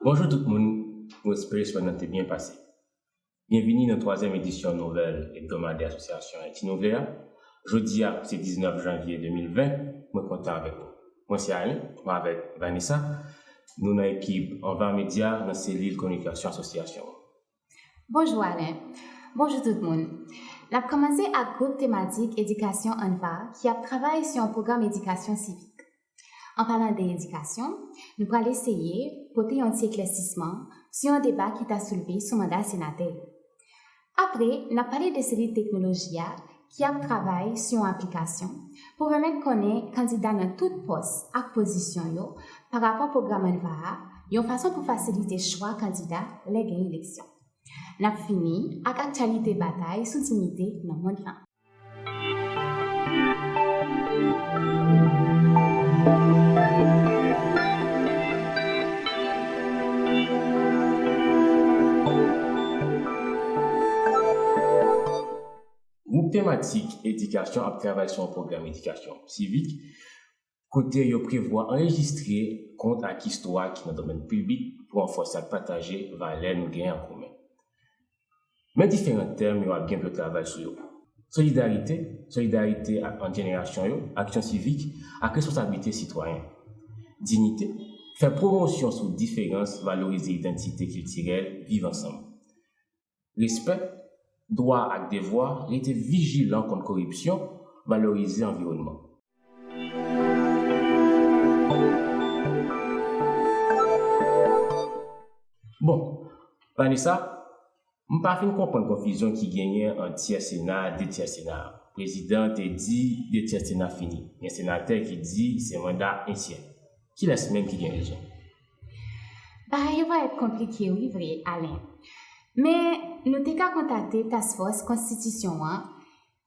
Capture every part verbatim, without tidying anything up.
Bonjou tout moun, nou espere semèn nan te byen pase. Byenvini nan twazyèm edisyon nouvèl ebdomadè Asosyasyon Ayiti Nouvle a. Jodi a, se diznèf janvye de mil ven, mwen kontan avèk nou. Mwen se Alain, mwen avèk Vanessa. Nou nan ekip Anva Media nan selil kominikasyon asosyasyon an. Bonjou Alain. Bonjou tout moun. N ap kòmanse ak gwoup tematik edikasyon Anva ki ap travay sou yon pwogram edikasyon sivik. An palan de edikasyon, nou pral eseye pote yon ti eklèsisman sou yon deba ki ta soulve sou manda senatè yo. Apre, n ap pale de selil teknoloji a ki ap travay sou yon aplikasyon pou pèmèt konnen kandida nan tout pòs ak pozisyon yo pa rapò pwogram Anva a, yon fason pou fasilite chwa kandida lè gen eleksyon. N ap fini ak aktyalite batay sou diyite nan mond lan. Gwoup tematik edikasyon ap travay sou yon pwogram edikasyon sivik kote yo prevwa anrejistre kont ak istwa ki nan domèn piblik pou ranfòse ak pataje valè nou genyen an komen. Men diferan tèm yo ap gen pou yo travay sou yo: solidarite, solidarite ant jenerasyon yo, aksyon sivik, ak responsablite sitwayen. Diyite, fè pwomosyon sou diferans, valorize idantite kiltirèl, viv ansanm. Respè, dwa ak devwa, rete vijilan kont koripsyon, valorize anviwònman. Bon, Vanessa, m pa fin konprann konfizyon ki genyen ant tyè Sena, de tyè Sena. Prezidan te di de tyè Sena fini. Gen senatè ki di se manda en tyè. Kilès menm ki gen rezon? Bagay yo parèt konplike wi vre, Alain. Men nou te ka kontakte Task Force Konstitisyon an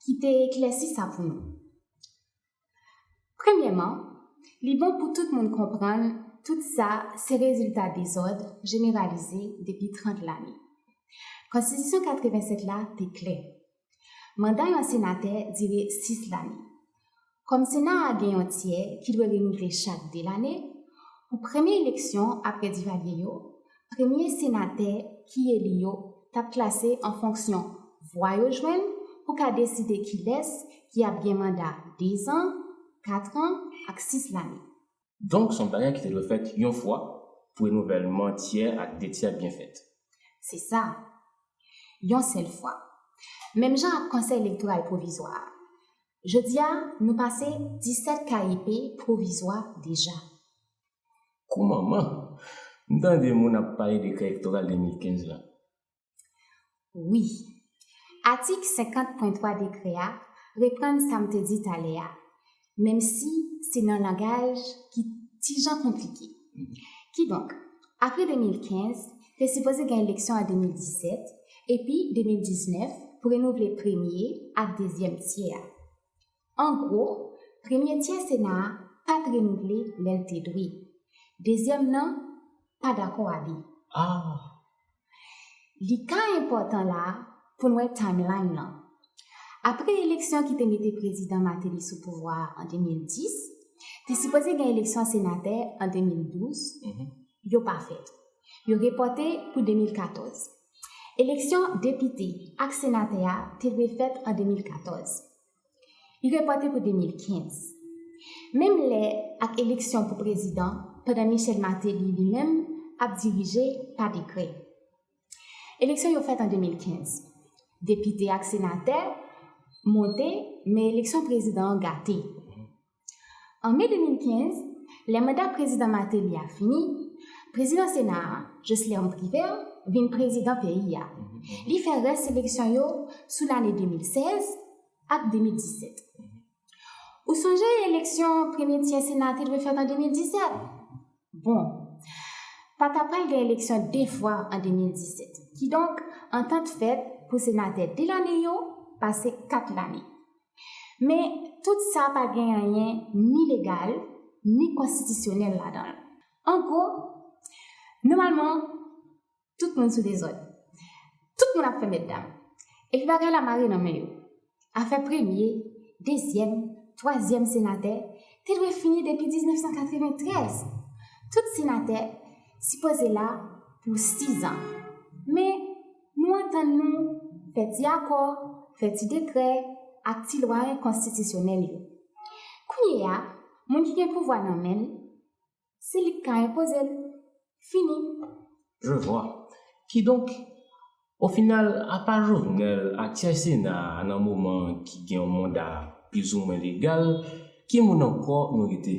ki te eklèsi sa pou nou. Premyèman, li bon pou tout moun konprann tout sa se rezilta dezòd jeneralize depi trant lane. Konstitisyon katrevennsèt la te klè. Manda yon senatè dire sis lane. Kòm Sena a gen yon tyè ki dwe renouvle chak de lane, pou premye eleksyon apre Divalye yo, premye senatè ki eli yo t ap klase an fonksyon vwa yo jwenn pou ka deside kilès ki ap gen manda dezan, katran ak sis lane. Donk, se yon bagay ki te dwe fèt yon fwa pou renouvèlman tyè ak de tyè byen fèt. Se sa. Yon sèl fwa. Menm jan ak Konsèy Elektoral Pwovizwa a. Jodi a, nou pase disèt K E P pwovizwa deja. Kou manman! M tande moun ap pale dekrè elektoral de mil kenz la. Wi. Atik senkant pwen twa dekrè a reprann sa m te di talè a, menm si se nan langaj ki ti jan konplike. Kidonk, apre de mil kenz, te sipoze gen eleksyon an de mil disèt epi de mil diznèf pou renouvle premye ak dezyèm tyè a. An gwo, premye tyè Sena a pa t renouvle lè l te dwe. Dezyèm nan pa dakò a li. Ah! Li ka enpòtan la pou n wè timeline lan. Apre eleksyon ki te mete Prezidan Martelly sou pouvwa a an de mil dis, te sipoze gen eleksyon senatè an de mil douz, yo pa fèt. Yo repòte pou de mil katòz. Eleksyon depite ak senatè a te dwe fèt an de mil katòz. Li repòte pou de mil kenz. Menm lè ak eleksyon pou prezidan pandan Michel Martelly li menm ap dirije pa dekrè. Eleksyon yo fèt an de mil kenz. Depite ak senatè monte, men eleksyon prezidan an gate. An me de mil kenz, lè manda Prezidan Martelly a fini, Prezidan Sena a, Jocelerme Privert, vin prezidan peyi a. Li fè rès eleksyon yo sou lane de mil sèz ak de mil disèt. Ou sonje eleksyon premye tyè Sena te dwe fèt an de mil disèt? Bon, pa ta pral gen eleksyon de fwa an de mil disèt. Kidonk, antant fèt pou senatè de lane yo pase kat lane. Men, tout sa pa gen anyen ni legal, ni konstitisyonèl ladan l. An gwo, nòmalman, tout moun sou dezòd. Tout moun ap fè mètdam. Epi bagay la mare nan men yo. Afè premye, dezyèm, twazyèm senatè te dwe fini depi diznèf san katreventrèz. Tout senatè Sipoze la pou sizan. Men, nou antann nou fè ti akò, fè ti dekrè ak ti lwa enkonstitisyonèl yo. Kounye a, moun ki gen pouvwa nan men l, se li k ka enpoze l. Fini. Je vois. Kidonk, o final, apa Jovenel ak tyè Sena a nan moman ki gen yon manda plizoumwen legal, ki moun ankò nou rete?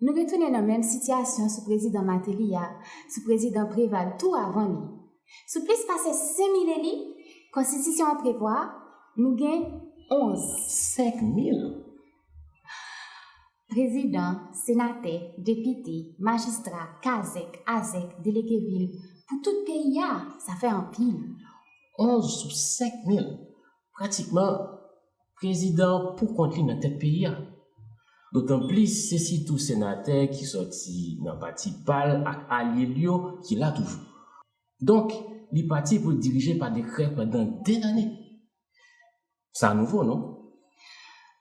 Nou retounen nan menm sitiyasyon sou prezidan Martelly a, sou prezidan Préval tou avan li. Sou plis pase senk mil eli, konstitisyon an prevwa nou gen onz. Senk mil? Prezidan, senatè, depite, majistra, kazèk, azèk, delege vil, pou tout peyi a, sa fè anpil. Onz sou senk mil? Pratikman, prezidan an poukont li nan tèt peyi a. Dotan plis, se sitou senatè ki sòti nan pati pa l ak alye l yo ki la toujou. Donk, li pati pou l dirije pa dekrè pandan de lane. Sa nouvo, non?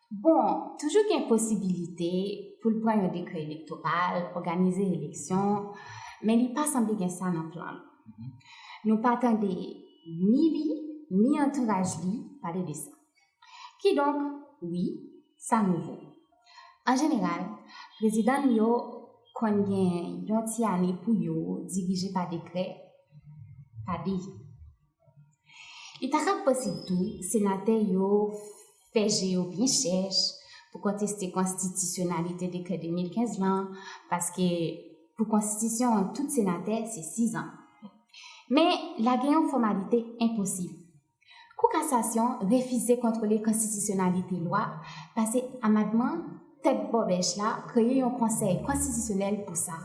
Bon, toujou gen posibilite pou l pran yon dekrè elektoral, òganize eleksyon, men li pa sanble gen sa nan plan l. Nou pa tande ni li, ni antouraj li pale de sa. Kidonk, wi, sa nouvo. An jeneral, prezidan n yo konn gen yon ti ane pou yo dirije pa dekrè, pa de. Li ta ka posib tou, senatè yo fè je yo byen chèch pou konteste konstitisyonalite dekrè de mil kenz lan, paske pou konstitisyon an, tout senatè se sizan. Men, la gen yon fòmalite enposib. Kou Kasasyon refize kontwole konstitisyonalite lwa, pase amandman tèt bòbèch la kreye yon konsèy konstitisyonèl pou sa.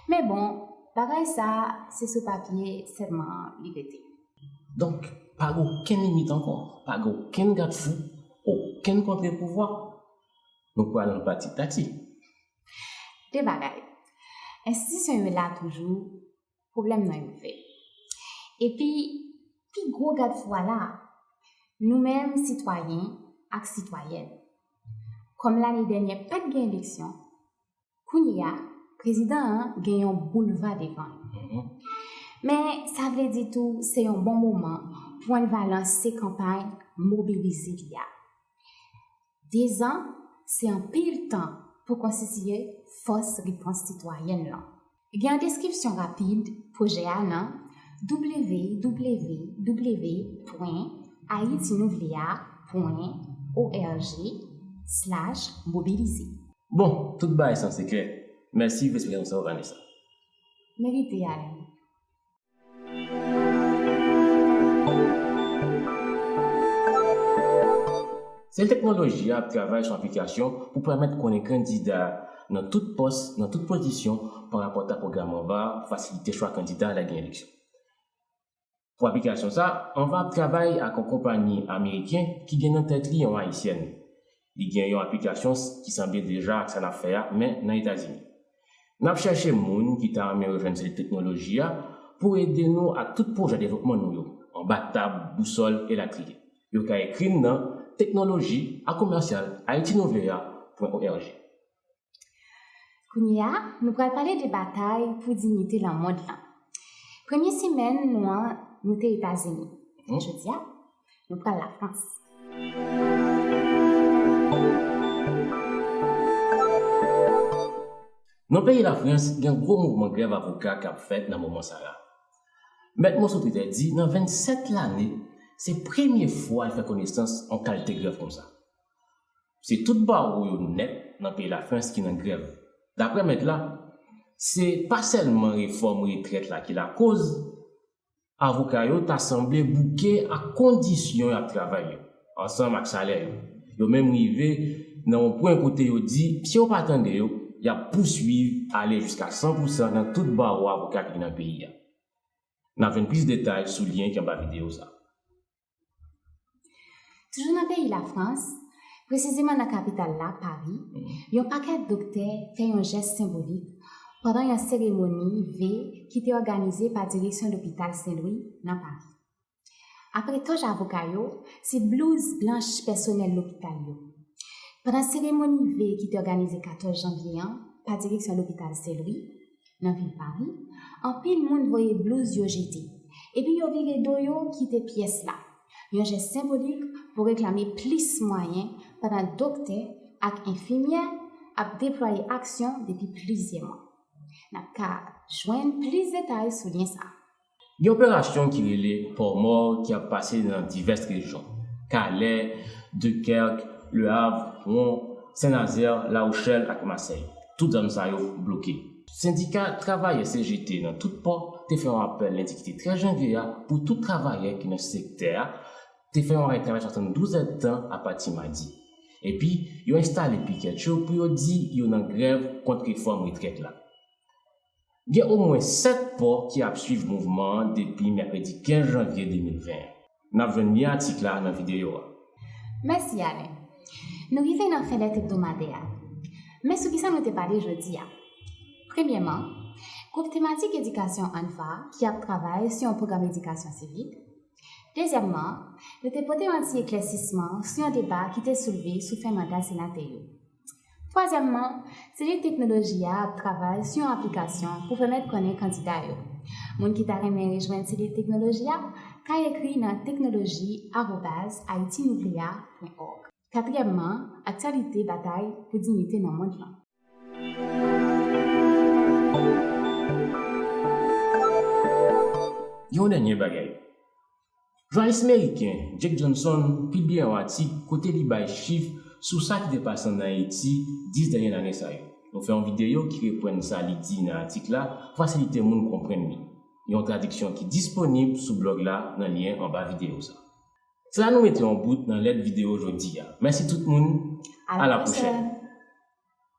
Men bon, bagay sa, se sou papye sèlman li rete. Donk, pa gen okenn limit ankò, pa gen okenn gadfou, okenn kontrepouvwa. Nou pral nan pati tati. De bagay. Enstitisyon yo la toujou, pwoblèm nan yo fèt. Epi, pi gwo gadfou a la, nou menm sitwayen ak sitwayèn. Kòm lane dènyè pa t gen eleksyon, kounye a, prezidan an gen yon boulva devan l. Men, sa vle di tou, se yon bon moman pou N va lanse kanpay mobilize li a. Dezan, se anpil tan pou konstitiye fòs repons sitwayèn lan. Gen yon deskripsyon rapid pwojè a nan www pwen ayitinouvlea pwen org slash mobilize. Bon, tout bagay sanse klè. Mèsi, Vis Prezidan Vanessa. Merite, Alain. Sèl teknoloji a ap travay sou aplikasyon pou pèmèt konnen kandida nan tout pòs, nan tout pozisyon, pa rapòt a pwogram Anva fasilite chwa kandida lè gen eleksyon. Pou aplikasyon sa, Anva ap travay ak yon konpayi ameriken ki gen nan tèt li yon ayisyèn. Li gen yon aplikasyon ki sanble deja ak sa n ap fè a, men nan Etazini. N ap chèche moun ki ta renmen rejwenn sèl teknoloji a pou ede nou ak tout pwojè devlopman nou yo, anba tab, bousòl, elatriye. Yo ka ekri n nan teknoloji a komèsyal ayitinouvlea pwen org. Kounye a, nou pral pale de batay pou diyite nan mond lan. Premye semèn nou an, nou te Etazini. Jodi a, nou pral Lafrans. Nan peyi Lafrans, gen gwo mouvman grèv avoka k ap fèt nan moman sa a. Mèt Monsotrite di nan vennsèt lane, se premye fwa l fè konesans yon kalite grèv konsa. Se tout bawo yo nèt nan peyi Lafrans ki nan grèv. Daprè mèt la, se pa sèlman refòm retrèt la ki lakoz, avoka yo ta sanble bouke ak kondisyon y ap travay yo, ansanm ak salè yo. Yo menm rive nan yon pwen kote yo di, si yo pa tande yo, y ap pouswiv ale jiska san pousan nan tout bawo avoka ki nan peyi a. N ap jwenn plis detay sou lyen ki anba videyo sa a. Toujou nan peyi Lafrans, presizeman nan kapital la, Pari, yon pakèt doktè fè yon jès senbolik pandan yon seremoni ve ki te òganize pa direksyon lopital Sen Lwi nan Pari. Apre tòch avoka yo, se blouz blanch pèsonèl lopital yo. Pandan seremoni ve ki te òganize katòz janvye an pa direksyon lopital Sen Lwi, Nan vil Pari, anpil moun voye blouz yo jete, epi yo vire do yo kite pyès la. Yon jès senbolik pou reklame plis mwayen pandan doktè ak enfimyè ap deplwaye aksyon depi plizyè mwa. N ap ka jwenn plis detay sou lyen sa a. Gen operasyon ki rele Port Mort ki ap pase nan divès rejyon, Calais, Dunkerque, Le Havre, Rouen, Saint-Nazaire, La Rochelle ak Marseille. Tout zòn sa yo bloke. Sendika travayè C G T nan tout pò te fè yon apèl lendi ki te trèz janvye a pou tout travayè ki nan sektè a te fè yon arè travay swasanndouz èdtan apati madi. Epi, yo enstale pikèt yo pou yo di yo nan grèv kont refòm retrèt la. Gen omwen sèt pò ki ap swiv mouvman an depi mèkredi kenz janvye de mil ven. N ap jwenn lyen atik la nan videyo a. Mèsi, Alain. Nou rive nan fen lèt ebdomadè a. Men sou kisa nou te pale jodi a? Premyèman, gwoup tematik edikasyon ANFA ki ap travay sou yon pwogram edikasyon sivik. Dezyèmman, nou te pote yon ti eklèsisman sou yon deba ki te soulve sou fen manda senatè yo. Twazyèmman, Selit Teknoloji a ap travay sou yon aplikasyon pou pèmèt konnen kandida yo. Moun ki ta renmen rejwenn Selit Teknoloji a ka ekri nan teknoloji arobaz ayiti nou vle a pwen òg. Katriyèmman, aktyalite batay pou diyite nan mond lan. Yon dènye bagay. Jounalis meriken Jake Johnson pibliye yon atik kote li bay chif sou sa ki te pase ann Ayiti dis dènye lane sa yo. Nou fè yon videyo ki reprann sa li di nan atik la pou fasilite moun konprann li. Yon tradiksyon ki disponib sou blòg la nan lyen anba videyo sa. Se la nou mete yon bout nan lèt videyo jodi a. Mèsi tout moun. A la pwochèn.